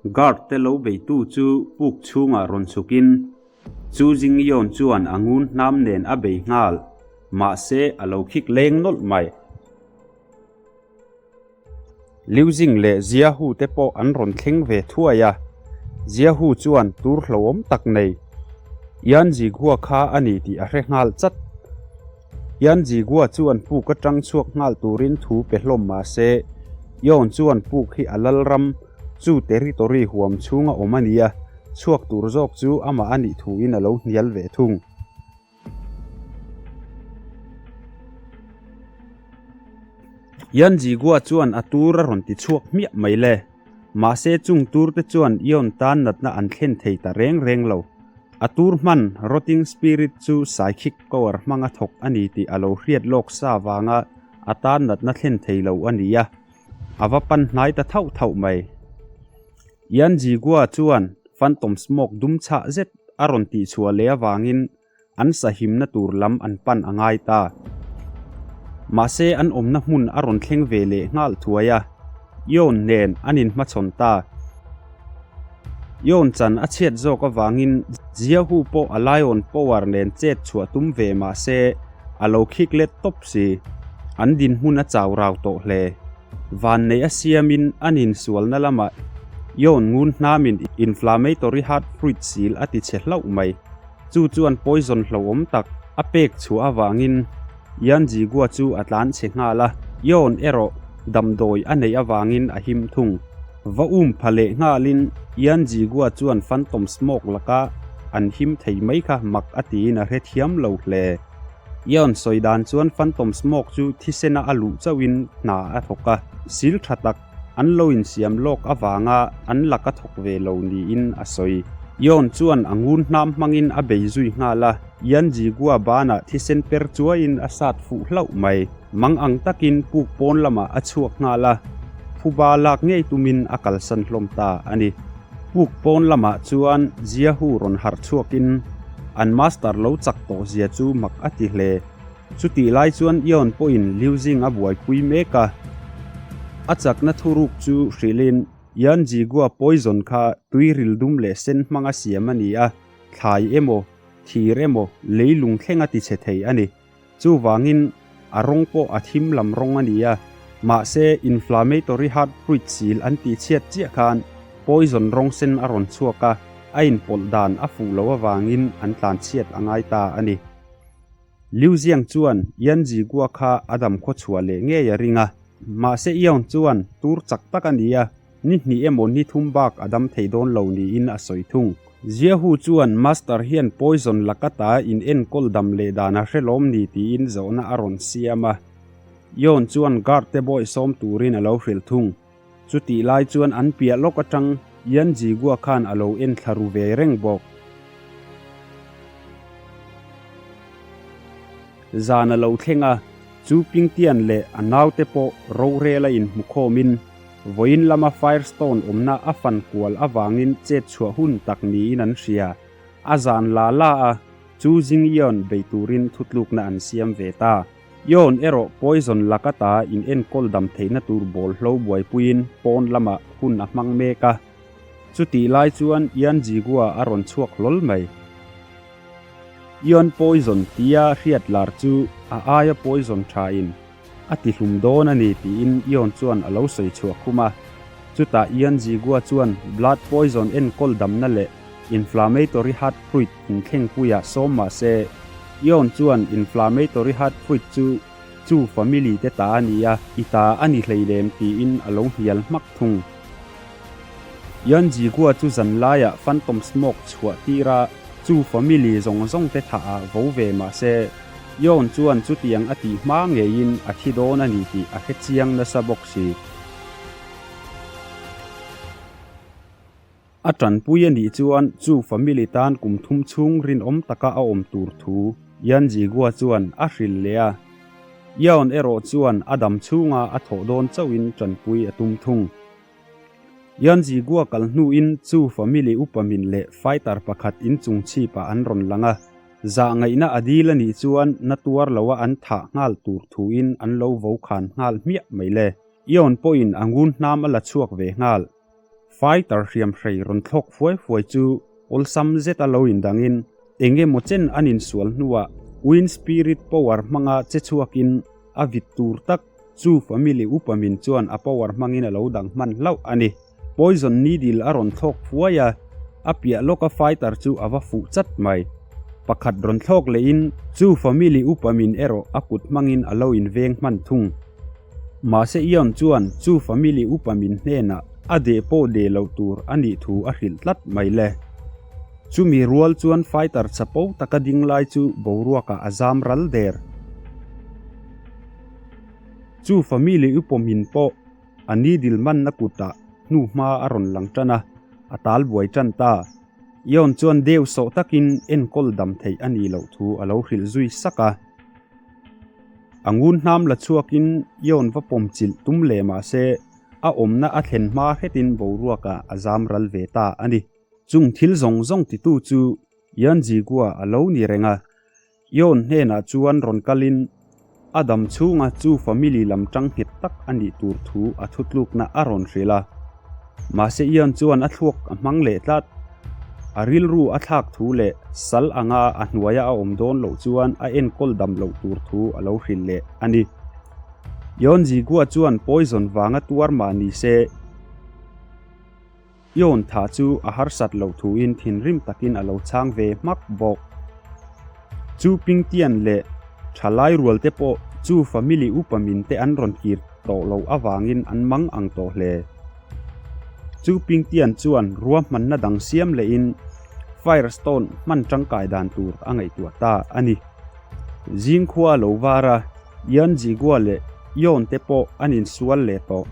Guard te lo beitu chu puk chhungah rawn chhukin Chu Jingyeon chuan a ngun hnam nen a bei nghal, mahse a lo khik leng nawlh mai. Liu Jing leh Jia Hu te pawh an rawn thleng ve thuai a, Jia Hu chuan tur hlauhawm tak nei Yan Jigua kha a ni tih a hre nghal chat. Yan Jigua chuan puk atang chhuak nghal turin thu pe hlawm mah se, Yon chuan puk hi a lal ram chu territory huam chhunga awm a ni a, chhuak tur zawk chu amah a nih thuin a lo hnial ve thung. Yan Jigua chuan a tur a rawn ti chhuak hmiah mai le. Mahse chung tur te chuan Yon tan natna an thlen thei ta reng reng lo. A tur hman Rotting Spirit chu Psychic Power hmanga thawk a ni tih a lo hriat lawk sa vanga a tan natna thlen thei lo a ni a, a va pan hnai ta thauh thauh mai. Yan Jigua chuan Phantom Smoke dum chhah zet a rawn tihchhuah leh avangin an sahimna tur lam an pan a ngai ta. Mahse an awmna hmun a rawn thleng ve leh nghal thuai a, Yon nen an inhmachhawn ta. Yon chan a chhiat zawk avangin Jiahu pawh a Lion Power nen chet chhuah tum ve mahse a lo khik let tawp si. An dinhmun a chau rau tawh hle. Vanneih a siamin an insualna lamah Yon ngun hnamin inflammatory heart fruit sil a ti chhe hlauh mai. Chu chuan poison hlauhawm tak a pek chhuah avangin Yan Jigua chu a tlan chhe nghal a, Yon erawh damdawi a neih avangin a him thung. Va um pha leh nghalin Yan Jigua chuan Phantom Smoke laka an him thei mai kha mak a tiin a hrethiam lo hle. Yon sawi dan chuan Phantom Smoke chu thisena a luh chauhin hna a thawk a, sil tha tak An lo insiam lawk avanga an laka thawk ve lo niin a sawi. Yon chuan a ngun hnam hmangin a bei zui nghal a, Yan Jigua banah thisen per chuaiin a sat fuh hlauh mai. Mang ang takin puk pawn lamah a chhuak nghal a, phuba lak ngei tumin a kalsan hlawm ta a ni. Puk pawn lamah chuan Jiahu rawn harh chhuakin an master lo chak tawh zia chu mak a ti hle. Chutih lai chuan Ion pawhin Liu Jing a buaipui mek a, a chakna thuruk chu hrilhin Yan Jigua poison kha tui ril dum leh sen hmanga siam a ni a, thlai emaw, thir emaw, leilung thleng a tichhe thei a ni. Chuvangin a rawng pawh a thim lam rawng a ni a, mahse inflammatory heart fruit sil an tihchhiat chiah khan poison rawng sen a rawn chhuak a, a inpawlh dan a fuh loh avangin an tlanchhiat a ngai ta a ni. Liu Ziang chuan Yan Jigua kha a dam khaw chhuah leh ngei a ring a, mahse Ion chuan tur chak tak a ni a, ni hnih emaw ni thum bak a dam thei dawn lo niin a sawi thung. Jiahu chuan Master hian poison lakata in enkawl dam leh dan a hre lawm ni tiin zawhna a rawn siam a, Ion chuan guard te bawihsawm turin a lo hrilh thung. Chutih lai chuan an piah lawk atang Yan Jigua khan a lo en thla ru ve reng bawk. Zan a lo thleng a, chu Pingtian leh a naute pawh rorel a inhmu khawmin vawiin lama Firestone awmna a fan kual avangin chet chhuah hun tak niin an hria. A zan la la a, chu Jingyeon bei turin thutlukna an siam ve ta. Yon erawh poison lakata in enkawl dam theihna tur bawlhlo buaipuiin pawn lamah hun a hmang mek a. Chutih lai chuan Yan Jigua a rawn chhuak hlawl mai. Yon poison tia hriat lar chu a aia poison thain a tihlum dawn a ni tiin Yon chuan a lo sawi chhuah khum a. Chutah Yan Jigua chuan blood poison enkawl damna leh Inflammatory heart fruit inthlengpuiah sawm mah se, Ion chuan inflammatory heart fruit chu chu family te ta a ni a, i ta a ni hleilem tiin a lo hnial hmak thung. Yan Jigua chu zan laiah phantom smoke chhuah tir a, chu family zawng zawng te thah ah vo ve mah se, Ion chuan chutiang a tih hma ngeiin a thi dawn a ni tih a hre chiang nasa bawk si. A tanpui a nih chuan chu family tan kum thum chhung rinawm taka a awm tur thu Yan Jigua chuan a hrilh leh a. Yaon erawh chuan a dam chhunga a thawh dawn chauhin tanpui a tum thung. Yan Jigua kal hnuin chu family upa min leh fighter pakhat inchung chhipah an rawn lang a, zah ngaihna a dil a nih chuan na tuar loa an thah nghal tur thuin an lo vo khan nghal hmiah mai le. Yaon pawhin a ngun hnam a la chhuak ve nghal. Fighter hriamhrei rawn thlawk fuai fuai chu awlsam zeta lo indangin eng emaw chen an insual hnuah Wind Spirit power hmanga che chhuakin a vit tur tak chu family upa min chuan a power hmangin a lo dang hman hlauh a ni. Poison needle a rawn thlawk fuai a, a piah lawka fighter chu a va fuh chat mai. Pakhat rawn thlawk lehin chu family upa min erawh a kut hmangin a lo inveng hman thung. Mahse Ion chuan chu family upa min hnenah a deh pawh deh loh tur a nih thu a hrilh tlat mai le. Chumi rual chuan fighter chapo taka ding lai chu boruakah a zam ral der. Chu family upa min pawh a needle manna kutah hnu hma a rawn lang tan a, a tal buai tan ta. Ion chuan deu sawh takin enkawl dam theih a nih loh thu a lo hrilh zui sak a. A ngun hnam la chhuakin Ion va pawm chilh tum leh mah se, a awmna a thlen hma hretin boruakah a zam ral ve ta a ni. Chung thil zawng zawng titu chu Yan Jigua a lo ni reng a, Ion hnenah chuan rawn kalin a dam chhunga chu family lam tang nghet tak a nih tur thu a thutlukna a rawn hrilh a. Mahse Ion chuan a thluak a hmang leh tlat. A rilru a thlak thu leh sal anga a hnuaia a awm dawn loh chuan a enkawl dam loh tur thu a lo hrilh leh a ni. Ion Zigua chuan poison vanga tuar mah ni se, Ion tha chu a harsat loh thuin thinrim takin a lo chhang ve hmak bawk. Chu Pingtian leh thalai rual te pawh chu family upa min te an rawn kir tawh loh avangin an mang ang tawh hle. Chu Pingtian chuan ruahmanna dang siam lehin Firestone hman tangkai dan tur a ngaihtuah ta a ni. Zingkhua lo var a, Yan Jigua leh Yon te pawh an insual leh tawh.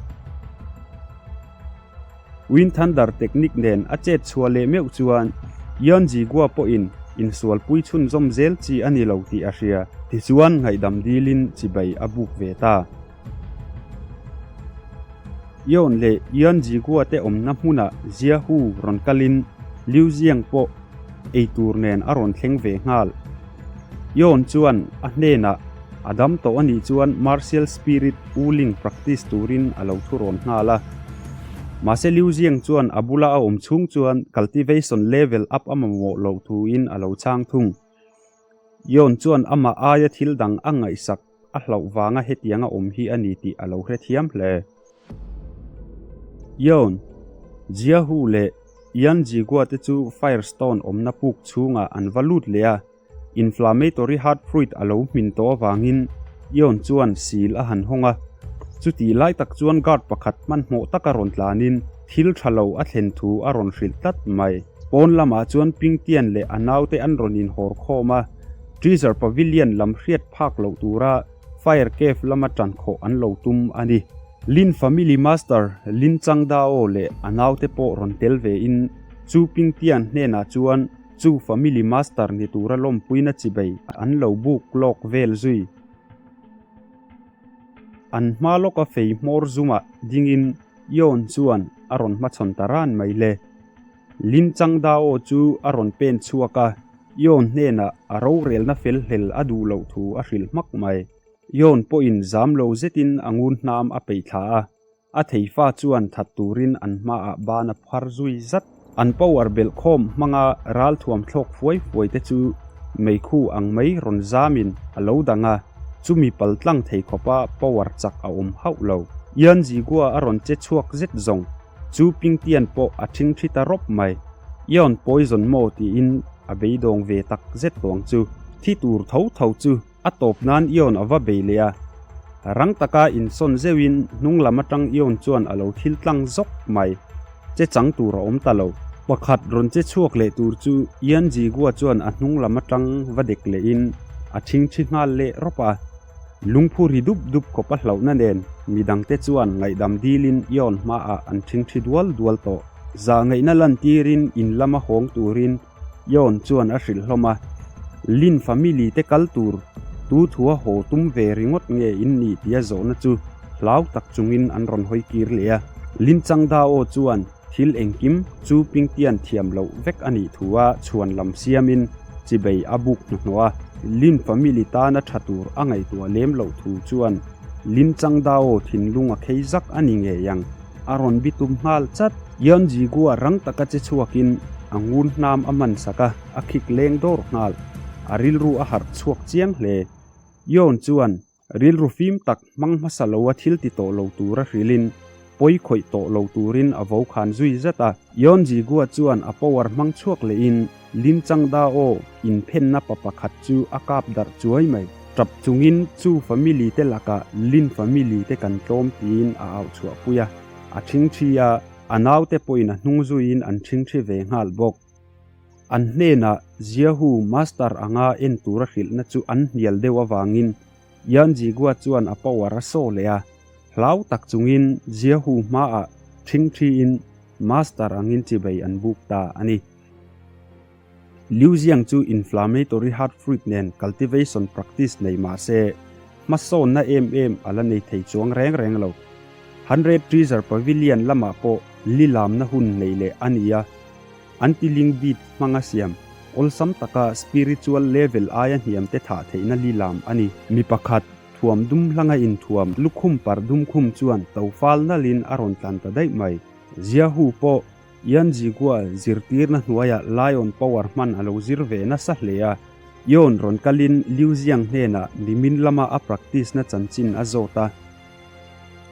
Wind Thunder technique nen a chet chhuah leh meuh chuan Yan Jigua pawhin insualpui chhunzawm zel chi a ni lo tih a hria. Tichuan ngaihdam dilin chibai a buk ve ta. Yon leh Yan Jigua te awmna hmunah Jia Hu rawn kalin Liu Ziang pawh eitur nen a rawn thleng ve nghal. Yon chuan a hnenah a dam tawh a nih chuan martial spirit Wuling practice turin a lo thu rawn nghal a. Mahse Liu Ziang chuan a bula a awm chhung chuan cultivation level up a mamawh loh thuin a lo chhang thung. Yon chuan amah aia thil dang a ngaihsak a hlauh vanga hetiang a awm hi a ni tih a lo hrethiam hle. Yon, Jiahu leh Yan Jigua te chu Firestone awmna puk chhungah an va lut leh a, inflammatory heart fruit a lo hmin tawh avangin Yon chuan sil a han hawng a. Chutih lai tak chuan guard pakhat hmanhmawh taka rawn tlanin thil tha lo a thlen thu a rawn hrilh tlat mai. Pawn lamah chuan Pingtian leh a naute an rawn inhawr khawm a, Treasure Pavilion lam hriat phak loh tura Fire Cave lama tan khawh an lo tum a ni. Lin Family Master Lin Changdao leh a naute pawh rawn tel vein chu Pingtian hnenah chuan chu Family Master ni tura lawmpuina chibei an lo buk lawk vel zui. An hma lawka fei hmawr zumah dingin Yon chuan a rawn hmachhawn ta ran mai le. Lin Changdao chu a rawn pen chhuak a, Yon hnenah a rorelna fel hlel a duh loh thu a hrilh hmak mai. Yon pawhin zam lo zetin a ngun hnam a peih thla a, a theifa chuan that turin an hmaah ban a phar zui zat. An power belh khawm hmanga ralthuam thlawk fuai fuai te chu meikhu ang mai rawn zamin a lo dang a, chumi pal tlang thei khawpa power chak a awm hauh lo. Yan Zigua a rawn che chhuak zet zawng chu Pingtian pawh a ṭhingṭhi ta rawp mai. Yon poison maw tiin a beidawng ve tak zet tawng chu thi tur tho tho chu A tawp nan Ion a va bei leh a, rang taka insawn zeuhin hnung lam atang Ion chuan a lo thil tlang zawk mai. Che chang tur a awm ta lo. Pakhat rawn che chhuak leh tur chu Ian Jigua chuan a hnung lam atang va dek lehin a thingthi nghal leh rawp a. Lungphu ri dup dup khawp a hlauhna nen midangte chuan ngaihdam dilin Ion hmaah an thingthi dual dual tawh. Zahngaihna lantirin in lama hawng turin Yon chuan a hrilh hlawm a, Lin family te kal tur tu thua haw tum ve ringawt nge in nih tia zawhna chu hlau tak chungin an rawn hawi kir leh a. Lin Changdao chuan thil engkim chu Pingtian thiam loh vek a nih thua chhuan lam siamin chibei a buk hnuhnawh a. Lin family tana tha tur a ngaihtuah lem loh thu chuan Lin Changdao thinlung a khei zak a ni ngei ang. A rawn bitum nghal chat. Yeon Ji-gua rang taka che chhuakin a ngun hnam a man sak a, a khik leng dawr nghal. A rilru a harh chhuak chiang hle. Yeon chuan rilru fim tak hmang hmasa lo a thil ti tawh lo tura hrilhin pawi khawih tawh lo turin a vo khan zui zat a. Yeon Ji-gua chuan a power hmang chhuak lehin Lin Chang Dao inphenna pa pakhat chu a kap darh chuai mai. Tap chungin chu family te lakah Lin family te kan tlawm tiin a auh chhuah pui a. A ṭhingṭhi a, a naute pawhin a hnung zuiin an ṭhingṭhi ve nghal bawk. An hnenah Jiahu Master anga en tura hrilhna chu an hnial deuh avangin Yan Jigua chuan a power a saw leh a, hlau tak chungin Jiahu hmaah ṭhingṭhiin Master angin chibei an buk ta a ni. Liu Jiang chu inflammatory heart fruit nen cultivation practice nei mah se, hmasawnna em em a la nei thei chuang reng reng lo. Hundred Treasure Pavilion lamah pawh li lamna hun nei leh a ni a, anti-ling bead hmanga siam, awlsam taka spiritual level aia hniam te thah theihna li lam a ni. Mi pakhat, thuam dum hlanga inthuam, lukhum par dum khum chuan tofal nalhin a rawn tlan ta daih mai. Jiahu pawh Yan Jigua zirtirna hnuaiah Lion Power hman a lo zir ve nasa hle a. Yon rawn kalin Liu Ziang hnenah nimin lama a practice na chanchin a zawt a.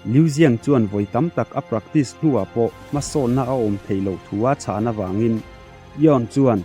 Liu Ziang chuan vawi tam tak a practice hnuah pawh hmasawnna a awm theih loh thu a chhan avangin Yon chuan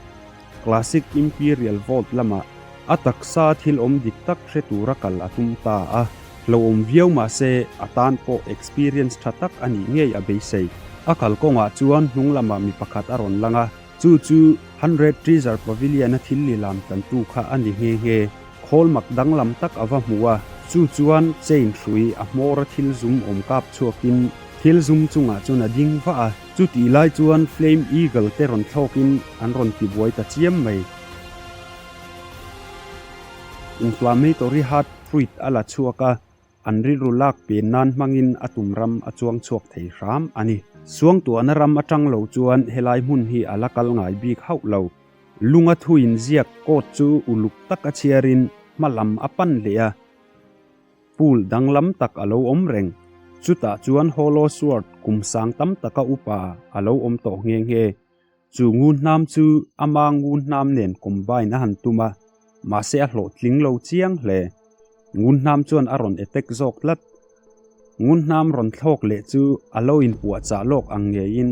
Classic Imperial Vault lamah a taksa thil awm dik tak hre tura kal a tum ta a. Hlauhawm viau mah se a tan pawh experience tha tak a nih ngei a beisei. A kalkawngah chuan hnung lamah mi pakhat a rawn lang a, chu chu Hundred Treasure Pavilion-a thil lilam tantu kha a ni nghe nghe. Khawl mak danglam tak a va hmu a, chu chuan chain hrui a hmawra thil zum awm kap chhuakin thil zum chungah chuan a ding vah a. Chutih lai chuan Flame Eagle te rawn thlawkin an rawn tibuai ta chiam mai. Inflammatory heart fruit a la chhuak a, an rilru lak pen nan hmangin a tum ram a chuang chhuak thei hram a ni. Suangtuahna ram atang lo chuan helai hmun hi a la kal ngai bik hauh lo. Lunga thuin ziak coat chu uluk taka chhiarin hma lam a pan leh a. Pool danglam tak a lo awm reng. Chutah chuan Hollow Sword kum sang tam taka upa a lo awm tawh nghe nghe. Chu ngun hnam chu ama ngun hnam nen combine a han tum a, mahse a hlawhtling lo chiang hle. Ngun hnam chuan a rawn attack zawk tlat. Ngun hnam rawn thlawk leh chu a lo inpuahchah lawk ang ngeiin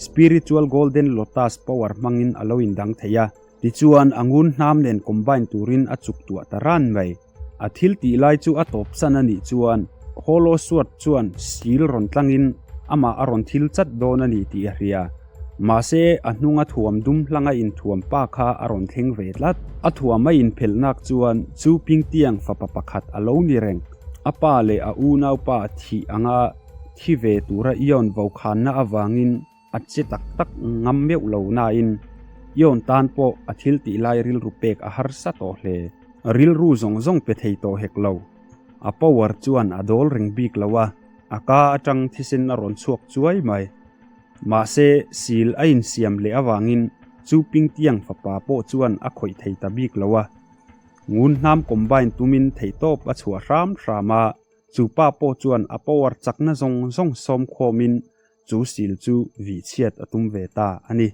Spiritual Golden Lotus power hmangin a lo indang thei a. Tichuan a ngun hnam nen combine turin a chuk tuah ta ran mai. A thil tih lai chu a tawp san a nih chuan Hollow Sword chuan sil rawn tlangin amah a rawn thil chat dawn a ni tih a hria. Mahse, a hnunga thuam dum hlanga inthuam pa kha a rawn thleng ve tlat. A thuam a inphelh nak chuan chu Pingtiang fapa pakhat a lo ni reng. A pa leh a unaupa thih anga thi ve tura Ion vokhanna avangin A che tak tak ngam meuh lo nain Ion tan pawh a thil tih lai rilru pek a harsa tawh hle. Rilru zawng zawng pe thei tawh hek lo. A power chuan a dawl reng bik lo a, a ka atang thisen a rawn chhuak chuai mai. Mahse, sil a insiam leh avangin chu Pingtiang fapa pawh chuan a khawih thei ta bik lo a. Ngun hnam combine tumin theihtawp a chhuah hram hram a, chu pa pawh chuan a power chakna zawng zawng sawm khawmin Chu sil chu vih chhiat a tum ve ta a ni.